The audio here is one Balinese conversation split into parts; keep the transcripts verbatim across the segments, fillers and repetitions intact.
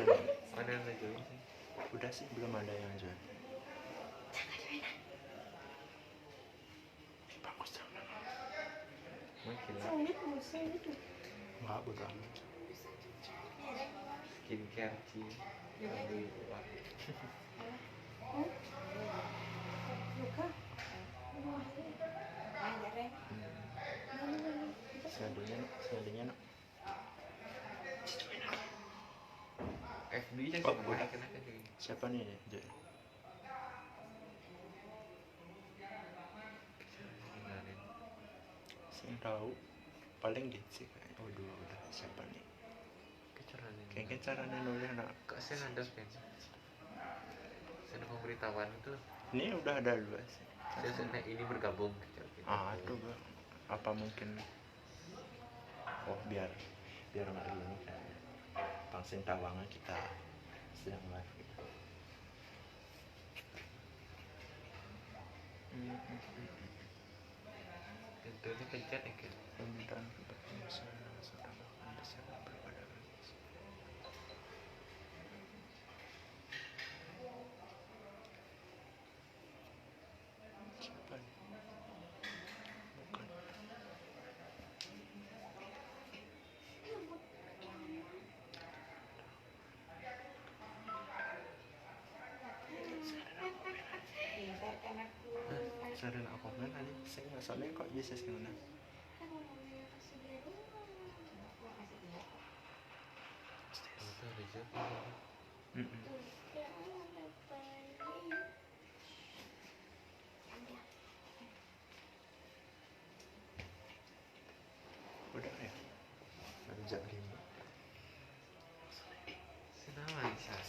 Mana yang join sih? Udah sih, belum ada yang join. Jangan join. Bagus, jangan. Mungkin lah. Sengit, sengit. Enggak, bodo amat. Skincare sih. Aduh, wah. Luka. Hmm. Seadanya, seadanya nak. F B aja Oh, sih, udah. Kenalin. Siapa nih, Joy? Sing tahu paling gitu sih kayaknya. Oh, dua udah. Siapa nih? Kecaran ini. Kayaknya caranya nulis nak. Kok saya ada kan? Saya ada pemberitahuan itu. Ini udah ada dua sih. Saya saya- nah, ini bergabung gitu. Ah, aduh, gua apa mungkin, oh, biar biar nggak gini kan, pang sing tawangnya kita sedang live gitu. Itu pencet ya kan? Permintaan kepada masyarakat sudah melakukan persiapan berbeda. Siapa nih? Bukan. Saya ada komen tadi, saya nggak sadar kok bisa sih mana. Itu ada siapa? Mm-mm. Udah ya. Baru jam lima. Senang lagi saya.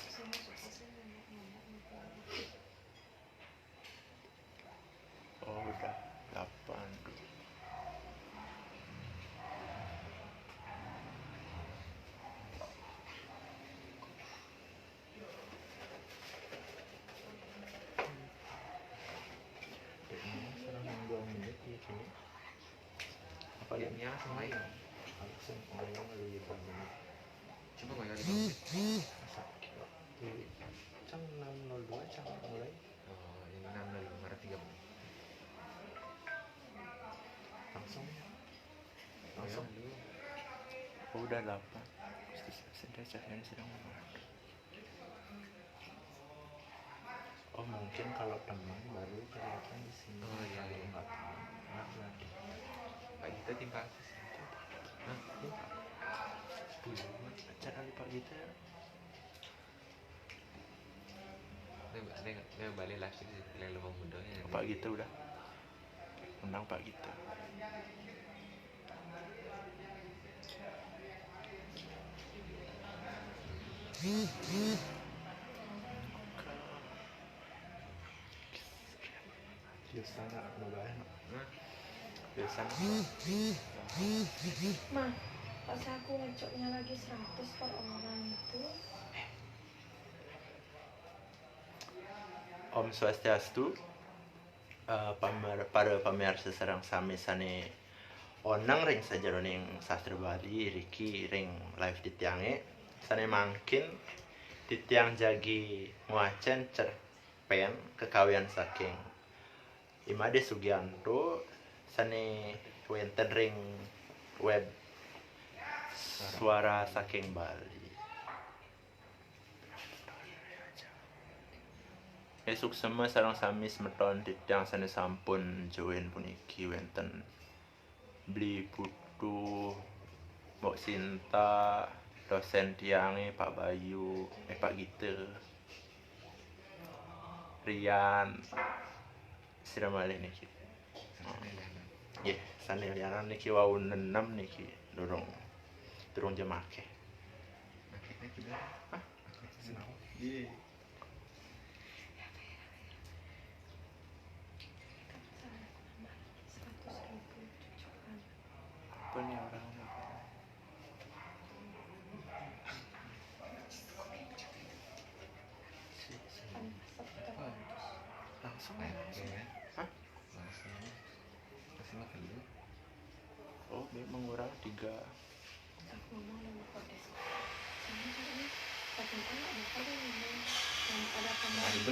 Oh, udah delapan. Ini sekarang yang dua menit ya, sini. Apa ya? Yang sama ya. Langsung ngomong lu ya, dua menit. Coba nggak ada. Masa? Di jam enam nol dua, jam mulai. Oh, ini enam lalu, ngarep tiga menit. Langsung. Langsung. Ayo, dulu. Oh, udah delapan. Sudah, sudah, saya sedang ngomong. Oh, mungkin kalau teman baru kelihatan di sini. Oh, iya, Kalau iya. Nggak tahu, nggak kelihatan. Pak Gita timpang sih. Hah? Sepuluh. Acara lupa gitu ya. Ini, ini, ini balik lagi sih, yang lu mau muda ya. Pak Gita udah. Undang Pak Gita. Biasa nggak mau bayar? Hah? Biasa. Mah, pas aku ngecoknya lagi seratus per orang itu. Om Swastiastu, eh, pamer, para pamirsa sareng sami sane oneng ring sajeroning sastra Bali riki ring live titiange. Sane mangkin titiang jagi ngwacen cerpen kekawian saking Imade Sugianto sane wenten ring web Suara Saking Bali. Eh, suksema sareng sami semeton titiang sane sampun join puniki, wenten Bli Putu, Mbok Sinta, dosen tiange Pak Bayu, eh, Pak Gita, Rian, sira malih niki. Nggih, sane lianan niki wau nenem niki durung durung jam akeh. Oke, oke, udah. Hah? Iya. Apa nih orang? Langsung ya, langsung. Hah? Langsung. Kasih makan dulu. Oh, ini mengurangi tiga. Aku ngomong sama Kodes. Soalnya kan ini pakai Ya.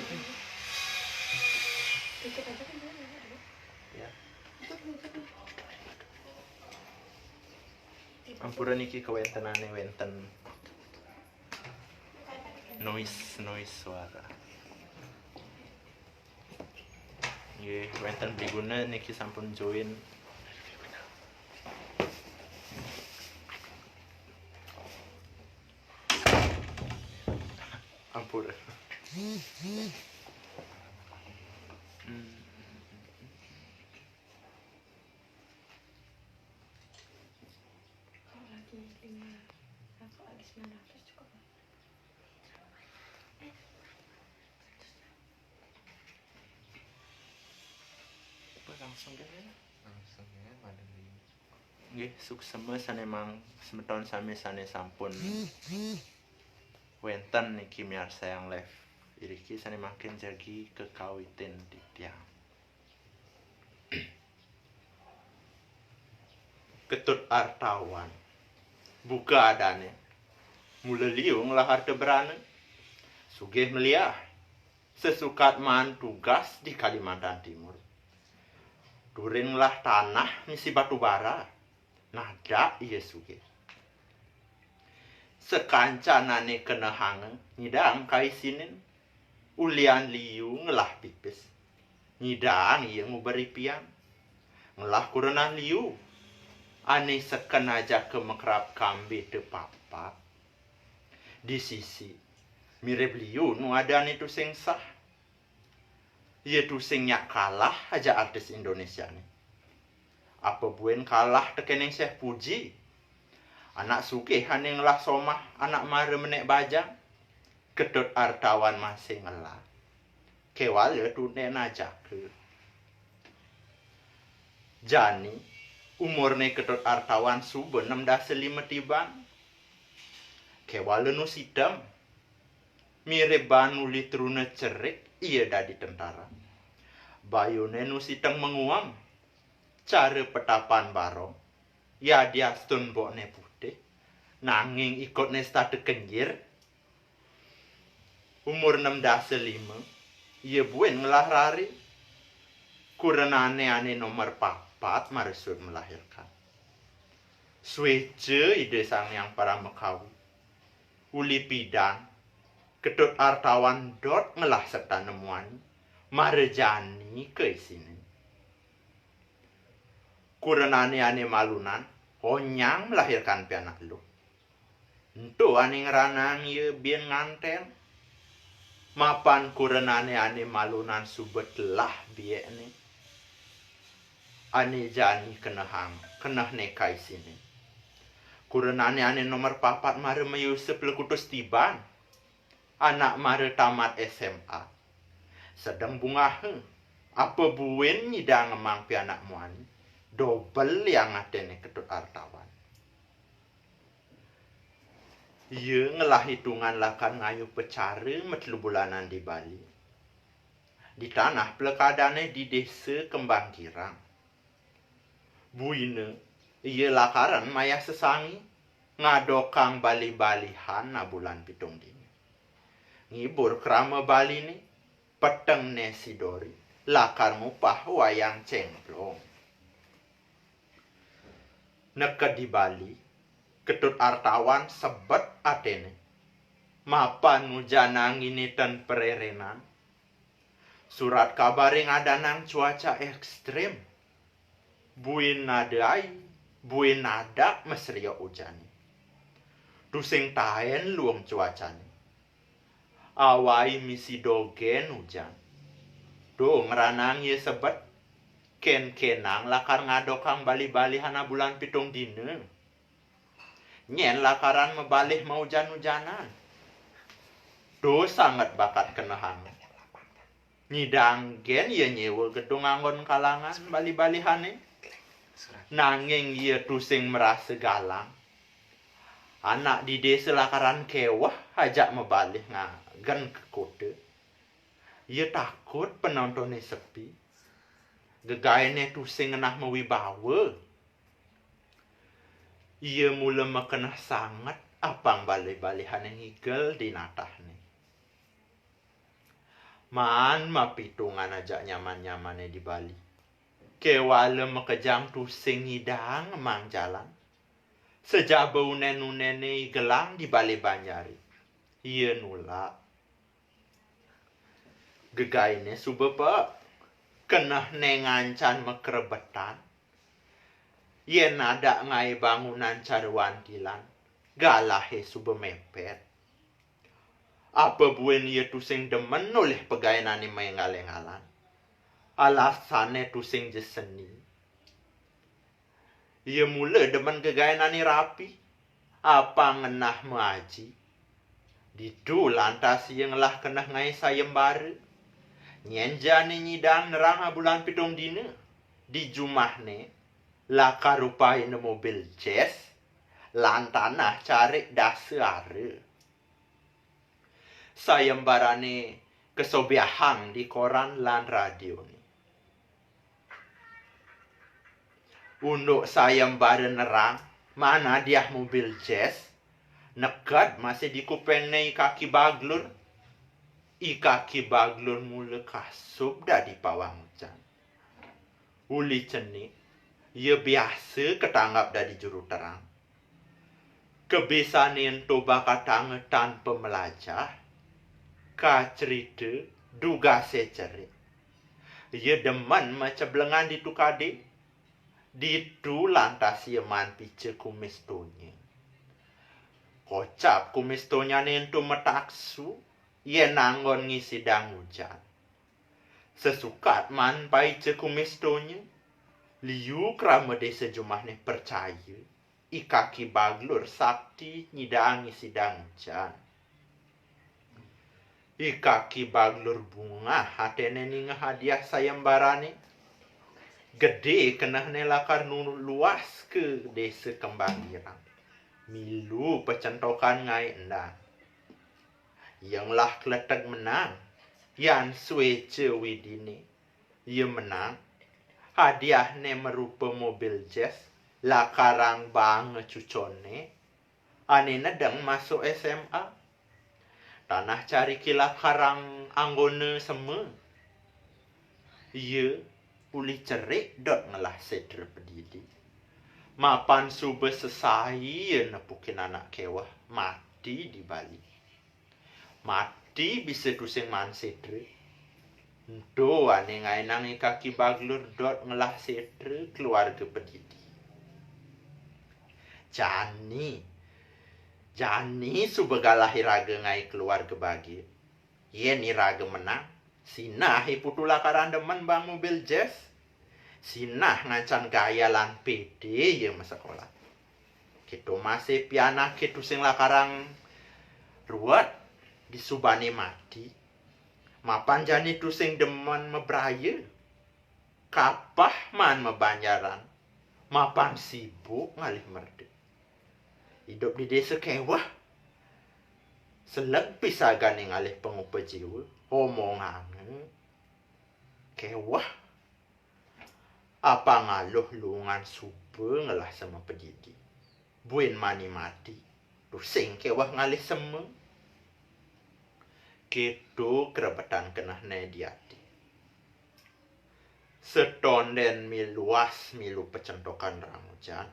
Ampura niki kawéntenane wénten noise, noise suara. Nggih, wénten Bli Guna niki sampun join. Ampura. Hmm. Kalau lagi lima ratus, lagi sembilan ratus cukup lah. Apa langsung kan ya? Langsung ya, pada lima. Nggih, suksema sane mang semeton sami sane sampun wénten niki miarsayang live iriki sane mangkin jagi kekawitin titiang. Ketut Artawan. Buka adane. Mula liu ngelah harta berana. Sugih meliah. Sesukat maan tugas di Kalimantan Timur. Turin ngelah tanah misi batu bara. Nadak iya sugih. Sakancanane kenehanga nyidang kaisinin. Ulian liu ngelah pipis. Nyidang iya nguber ipian. Ngelah kurenan liu. Ane seken ajaka makerab kambe tepapat. Di sisi, mirib liu nu adane tusing sah. Iya tusing nyak kalah ajak artis Indonesia ne. Apa buin kalah tekening Syekh Puji? Anak sugih ane ngelah somah, anak mara menek bajang. Ketut Artawan masih ngelah. Kewala tunden ajaka. Jani, umurne Ketut Artawan suba nem dasa lima tiban. Kewala nu sitem. Mirib baan uli truna cerik, iya dadi tentara. Bayune nu siteng menguem. Cara petapan barong. Yadiastun mbokne putih. Nanging ikutne setata kenyir. Umur nem dasa lima, iya buin ngelah rare. Kurenane ane nomor papat maresud melahirkan. Sueca Ida Sang Hyang Paramakawi. Uli pidan, Ketut Artawan dot ngelah serta nemuan, mara jani kaisinin. Kurenane ane malunan, onyang melahirkan pianak luh. Ento ane ngranang iya bin nganten. Mapan kurenane ane malunan suba telah biekne. Ane jani kenehang, kenehne kaisine. Kurenane ane nomor papat mara mayusa pelekutus tiban. Anak mara tamat S M A. Sedeng bungaha. Apa buin nyidang ngemang pianak muani. Dobel liang atene Ketut Artawan. Iya ngelah itungan lakar ngayuh pacara matelu bulanan di Bali. Di tanah pelekadane di Desa Kembang Girang. Buina, iya lakaran mayah sesangi, ngadokang balih-balihan abulan pitung dina. Ngibur krama Baline, peteng ne si Dori, lakar ngupah wayang cengplong. Neked di Bali, Ketut Artawan sebet atene. Mapan ujan angine ten pererenan. Surat kabare ngadanang cuaca ekstrem. Buin nadai, buin nadak masriok ujane. Tusing taen luung cuacane. Awai misi dogen ujan. Tuh ngranang iya sebet. Ken-kenang lakar ngadokang balih-balihan abulan pitung dina. Nyen lakaran mabalih maujan-ujanan. Tuh sanget bakat kenehang. Nyidang gen iya nyewa gedung anggon kalangan balih-balihane. Nanging iya tusing marasa galang. Anak di desa lakaran keweh ajak mabalih ngagen ka kota. Iya takut penontone sepi. Gegaene tusing ngenah mawibawa. Iya mula makeneh sanget apang balih-balihane ngigel di natahne. Maan mapitungan ajak nyaman-nyamané di Bali. Kéwala makejang tusing ngidang mang jalan. Sajaba unen-unené igelang di balé banjaré. Ia nulak. Gegainé suba, Pak. Kenehné ngancan makrebetan. Yén ada ngaé bangunan cara wantilan, galahé suba mepet. Apa buin ia tusing demen olih pegaénané maénggal-énggalan. Alasané tusing ja seni. Ia mula demen gegaénané rapi, apang ngenah maaji. Ditu lantas ia ngelah keneh ngaé sayembara. Nyén jani nyidang nerang abulan pitung dina, di jumahné lakar upaina mobil Jazz, lan tanah carik dasa ara. Sayembarané kasobiahang di koran lan radioné. Unduk sayembara nerang, maan hadiah mobil Jazz, neked masih di kupengné I Kaki Baglur. I Kaki Baglur mula kasub dadi pawang ujan. Uli cenik, ia biasa katanggap dadi juru terang. Kabisané ento bakatanga tanpa melajah, kacerita, dugasé cerik. Ia demen maceblengan ditu kadé. Ditu lantas ia maan pica kumis donya. Kocap kumis donyané ento mataksu, yén anggon ngisidang ujan. Sesukat maan paica kumis donya, liu krama désa jumahné percaya, I Kaki Baglur sakti nyidang ngisidang ujan. I Kaki Baglur bungah atiné ningeh hadiah sayembarané. Gedé kenehné lakar nu-, luaska désa Kembang Girang. Milu pacentokan ngaé endang. Ia ngelah kletek menang, yan suéca widiné. Ia menang, hadiahné marupa mobil Jazz, lakarang baanga cuconé, ané nedeng masuk S M A. Tanah cariké lakarang anggona sema. Ia uli cerik dot ngelah sétra padidi. Mapan suba sesai ia nepukin anak kéweh mati di Bali. Mati bisa tusing maan sétra. Ento ané ngaénang I Kaki Baglur dot ngelah sétra keluarga padidi. Jani, jani suba galah iraga ngaé keluarga bagia. Yén iraga menang, sinah I Putu lakarang demen baang mobil Jazz. Sinah ngancan gaya lan pédé ia masekolah. Kéto masih pianaké tusing lakarang ruwet disubané mati. Mapan jani tusing demen mabraya. Kapah maan mabanjaran. Mapan sibuk ngalih merta. Idup di désa kéweh. Seleg pisagané ngalih pangupa jiwa. Omonganga kéweh. Apang aluh luungan suba ngelah sema padidi. Buin mani mati, tusing kéweh ngalih sema. Kéto karebetan kenehné di ati. Setondén miluas milu pacentokan rang ujan,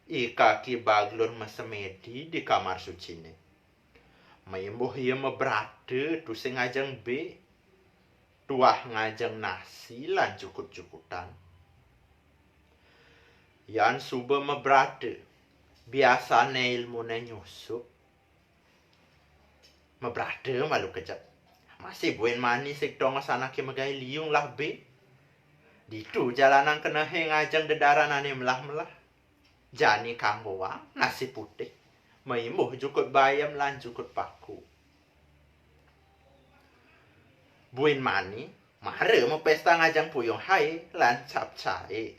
I Kaki Baglur masemedi di kamar suciné. Maimbuh ia mabrata tusing ngajeng bé. Tuah ngajeng nasi lan jukut-jukutan. Yan suba mabrata, biasané ilmuné nyusup. Mabrata malu kejep. Masih buin mani sig tongos anaké magaé liu ngelah bé. Ditu jalanang kenehé ngajeng dedaran ané melah-melah. Jani kanggoang nasi putih, maimbuh jukut bayem lan jukut paku. Buin mani, mara mapesta ngajeng puyung hai lan capcai.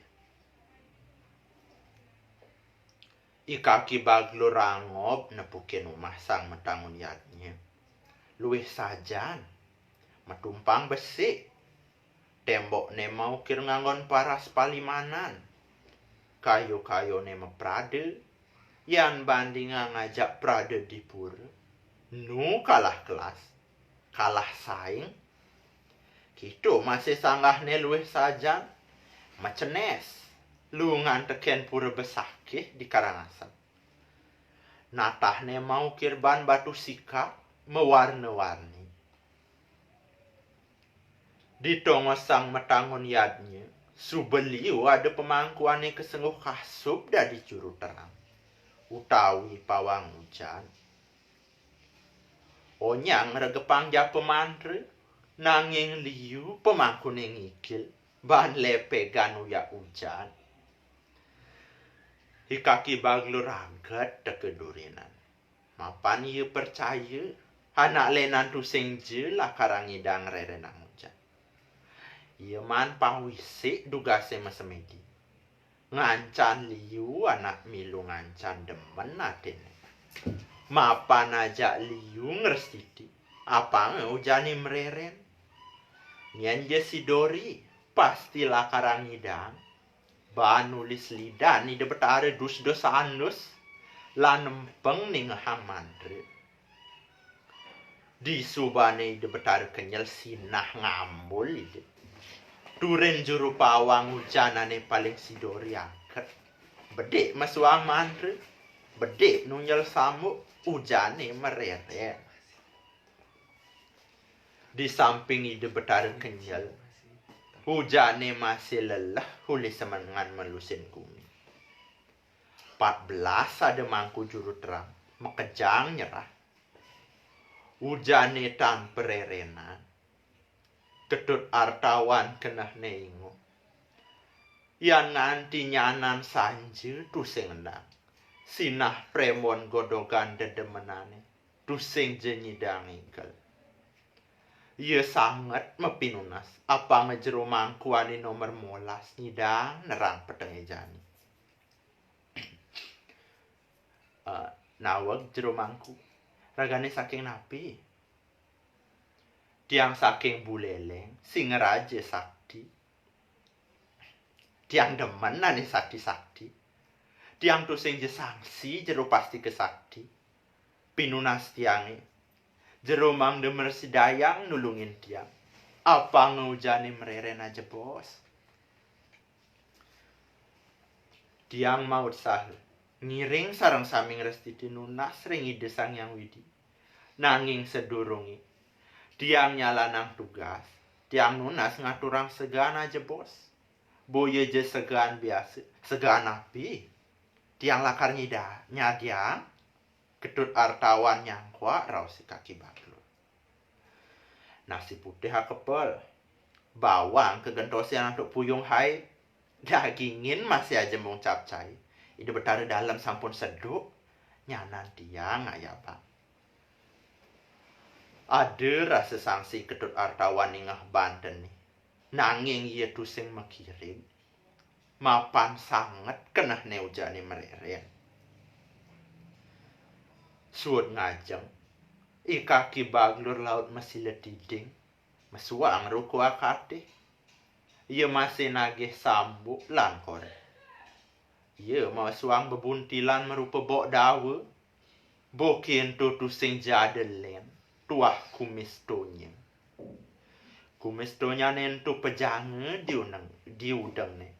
I Kaki Baglur angob nepukin umah sang matangun yadnya. Luih sajan, matumpang besik. Tembokné maukir nganggon paras palimanan. Kayu-kayuné maprada, yan bandingang ajak prada di pura. Nu kalah kelas, kalah saing, Kéto masih sanggahné luih sajan, macenés, lungan tekén pura besakih di Karangasem. Natahné maukir baan batu sikap, mawarna-warni. Di tongosang matangun yadnya, suba liu ada pamangkuané kasengguh kasub dadi juru terang, utawi pawang ujan. Onyang ngregepang japa mantra, nanging liu pamangkuné ngigil, baan lepegan uyak ujan. I Kaki Baglur raget teka durinan. Mapan ia percaya, anak lénan tusing ja lakar ngidang rerenang ujan. Ia maan pawisik dugasé masemidi. Ngancan liu anak milu ngancan demen atiné. Mapan ajak liu ngrestiti, apanga ujané mareren. Yén ja si Dori, pasti lakar ngidang. Baan nulis lidan Ida Betara dus-dus andus, lan empeng ningehang mantra. Disubané Ida Betara Kenyel sinah ngambul Ida. Turin juru pawang ujan ané paling si Dori angket. Bedik masuang mantra, bedik nunjel sambuk, ujané mareren. Di samping Ida Betara Kenyel, ujané masih leleh uli semengan malusin gumi. Patbelas ada mangku juru terang, makejang nyerah. Ujané tan parerenan. Ketut Artawan kenehné inguh. Yan nganti nyanan sanja tusing endang. Sinah prembon godogan dedemenané, tusing ja nyidang ingkel. Ia sanget mapinunas, apanga jero mangku ané nomor molas nyidang nerang petengé jani. Eh, naweg jero mangku. Ragané saking napi? Tiang saking Buleleng, Singaraja Sakti. Tiang demen ané sakti-sakti. Tiang tusing ja sangsi jero pastika sakti. Pinunas tiangé, jero mangda mrasidayang nulungin tiang. Apanga ujané mareren ajebos. Tiang mautsaha ngiring sareng sami ngrestiti nunas ring Ida Sang Hyang Widhi. Nanging sadurungé tiang nyalanang tugas, tiang nunas ngaturang segan ajebos. Boya ja segan biasa, segan napi? Tiang lakar nyida-, nyadiang. Ketut Artawan nyangkuak raos I Kaki Baglur. Nasi putih akepel. Bawang kagentosin antuk puyung haé. Dagingin masih ajembung capcai. Ida Betara Dalem sampun seduk. Nyanan tiang ngayabang. Ada rasa sangsi Ketut Artawan ningeh bantené. Nanging ia tusing makirig. Mapan sanget kenehné ujané mareren. Suud ngajeng, I Kaki Baglur laut masila tiding, masuang ruku akatih. Ia masih nagih sambuk lan korek. Ia masuang bebuntilan marupa bok dawa. Boké ento tusing ja ada lén, tuah kumis tonya. Kumis tonyané ento pejanga di uneng-, di udengné.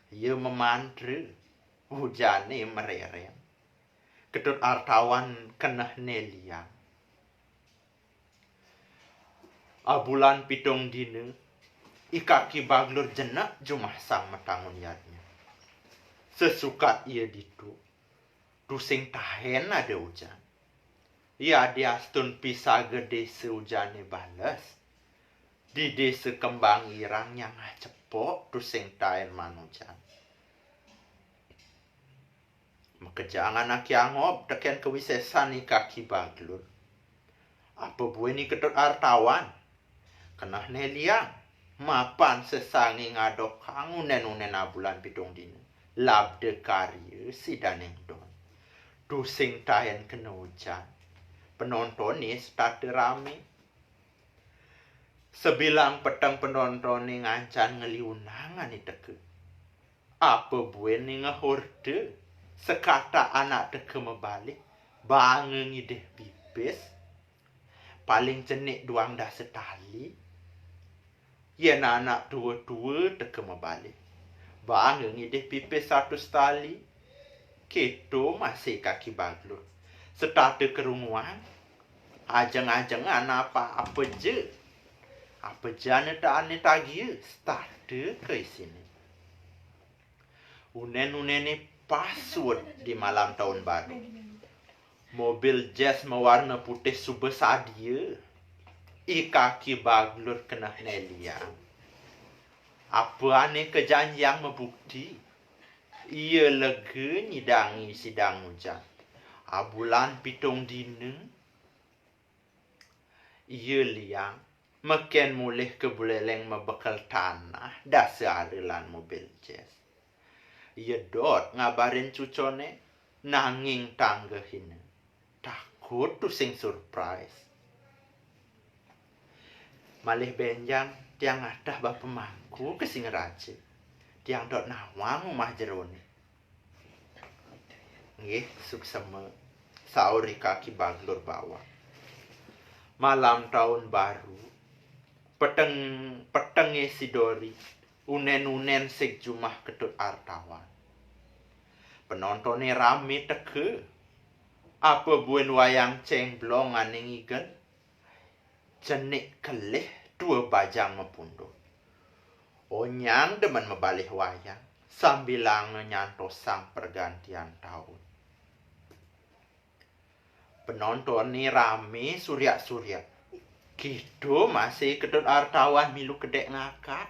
Ia mamantra, ujané mareren. Ketut Artawan kenehné liang. Abulan pitung dina, I Kaki Baglur jenek jumah Sang Matangun Yadnya. Sesukat ia ditu, tusing taén ada ujan. Yadiastun pisaga désa ujané bales, di Désa Kembang Irang nyang acepok tusing taén maan ujan. Makejang anaké angob tekén kawisésan I Kaki Baglur. Apa buin I Ketut Artawan? Kenehné liang, mapan sesangé ngadokang unen-unen abulan pitung dina. Labda karya sidaning don. Tusing taén kena ujan. Penontoné setata ramé. Sabilang peteng penontoné ngancan ngeliunang ané teka. Apa buin ningeh orta, sekatak anak teka mabalik, baanga ngidih pipis, paling cenik duang dasa tali. Yén anak tua-tua teka mabalih, ba ngidih pipis satus tali, kéto masih I Kaki Baglur. Setata kerunguan, ajeng-ajeng anak apa, apa ja. Apa ja ané ta-, ané tagia, setata ka isiné. Unen-unené pas suud di malam taun baru. Mobil Jazz mawarna putih suba sadia. I Kaki Baglur kenehné liang. Apa ané kajanjiang mabukti. Ia lega nyidang sidang ujan. Abulan pitung dina, ia liang, meken mulih ka Buleleng mabekel tanah, dasa ara lan mobil Jazz. Ia dot ngabarin cuconé, nanging tangga hina. Takut tusing surprise. Malih bénjang, tiang ngateh ba pemangku ka Singaraja. Tiang dot nawang umah jeroné. Nggih, suksema, saur I Kaki Baglur bawang. Malam taun baru, peteng, petengé sidori, unen-unen sig jumah Ketut Artawan. Penontoné ramé teka. Apa buin wayang Cengblong ané ngigen? Cenik kelih tua bajang mapunduk. Onyang demen mabalih wayang, sambilanga nyantosang pergantian taun. Penontoné ramé suryak-suryak. Kéto masih Ketut Artawan milu kedék ngakak.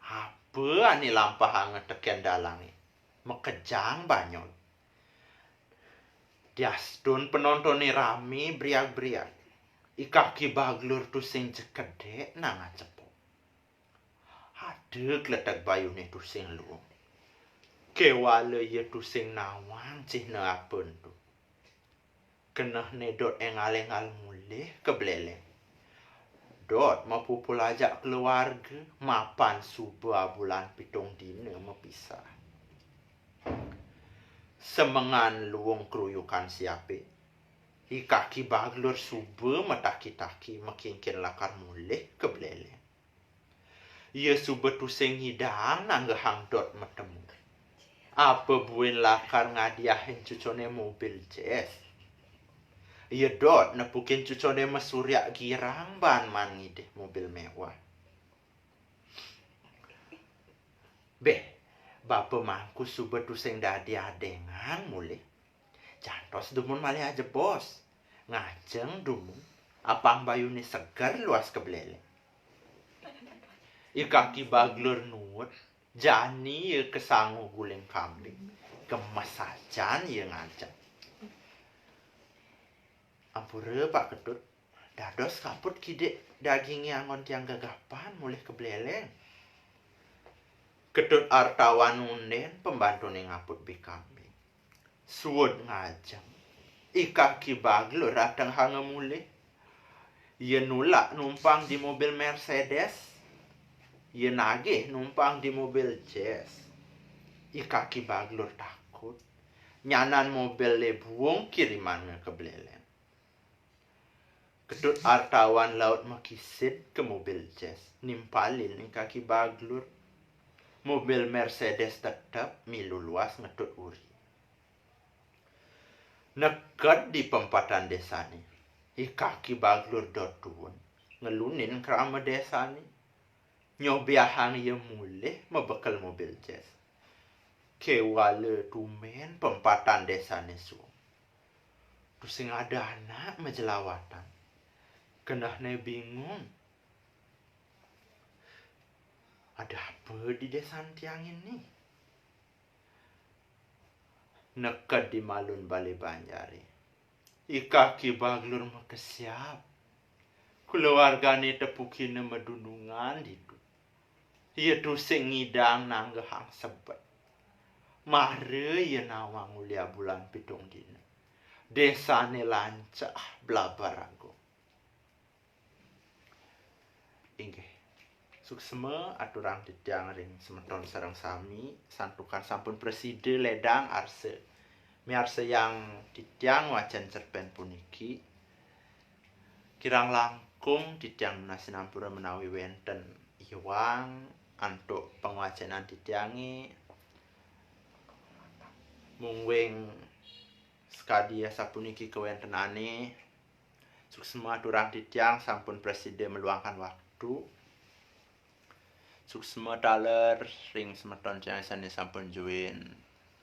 Apa ané lampahanga tekén dalangé? Makejang banyol. Diastun penontoné ramé briag-briag. I Kaki Baglur tusing ja kedék nang acepok. Ada kletek bayuné tusing luung. Kéwala ia tusing nawang cihna apa ento. Kenehné dot éngal-éngal mulih ka Buleleng. Dot mapupul ajak keluarga, mapan suba abulan pitung dina mapisah. Semengan luung keruyukan siapé, I Kaki Baglur suba mataki-taki makingkin lakar mulih ka Buleleng. Ia suba tusing ngidang nanggehang dot matemu. Apa buin lakar ngadiahin cuconé mobil Jazz? Ia dot nepukin cuconé masuryak girang baan maan ngidih mobil mewah. Béh, bapa mangku suba tusing dadi adéngan mulih. Jantos dumun malih ajebos. Ngajeng dumun, apang bayuné seger luas ka Buleleng. I Kaki Baglur nuut, jani ia kasangu guling kambing. Gemes sajan ia ngajeng. Ampura, Pak Ketut, dados kaput kidik dagingé anggon tiang gegapan mulih ka Buleleng. Ketut Artawan unden pembantuné ngaput bih kambing. Suud ngajeng, I Kaki Baglur atenghanga mulih. Ia nulak numpang di mobil Mercedes. Ia nagih numpang di mobil Jazz. I Kaki Baglur takut. Nyanan mobilé buung kirimanga ka Buleleng. Ketut Artawan laut makisid ka mobil Jazz, nimpalin I Kaki Baglur. Mobil Mercedes tetep milu luas ngetut uri. Neked di pempatan désané, I Kaki Baglur dot tuun, ngelunin krama désané. Nyobiahang ia mulih mabekel mobil Jazz. Kéwala tumbén pempatan désané suung. Tusing ada anak majelawatan. Kenehné bingung. Ada apa di désan tiang ini? Neked di malun balé banjaré, I Kaki Baglur makesiab. Kulawargané tepukina madunungan ditu. Ia tusing ngidang nanggehang sebet. Mara ia nawang uli abulan pitung dina. Désané lancah blabar agung. Inggih. Suksma aturang titiang ring semeton sareng sami, santukan sampun prasida ledang arsa miarsayang titiang wacén cerpén puniki. Kirang langkung Kakung titiang nunas sinampura menawi wenten iwang antuk pangwacenan titiange. Mungguing sakadi asapuniki kawentenane, suksma aturang titiang sampun prasida meluangkan waktu. Suksma taler ring semeton tiang sane sampun join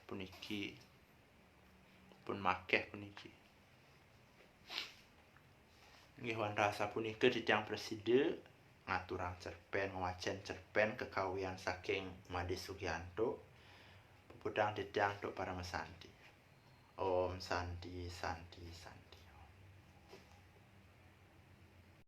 puniki, pun makeh puniki. Inggih wantah sapunika titiang prasida ngaturang cerpen, ngwacen cerpen kakawian saking Made Sugianto, puputang titiang antuk paramasanti. Om Santi, Santi, Santi.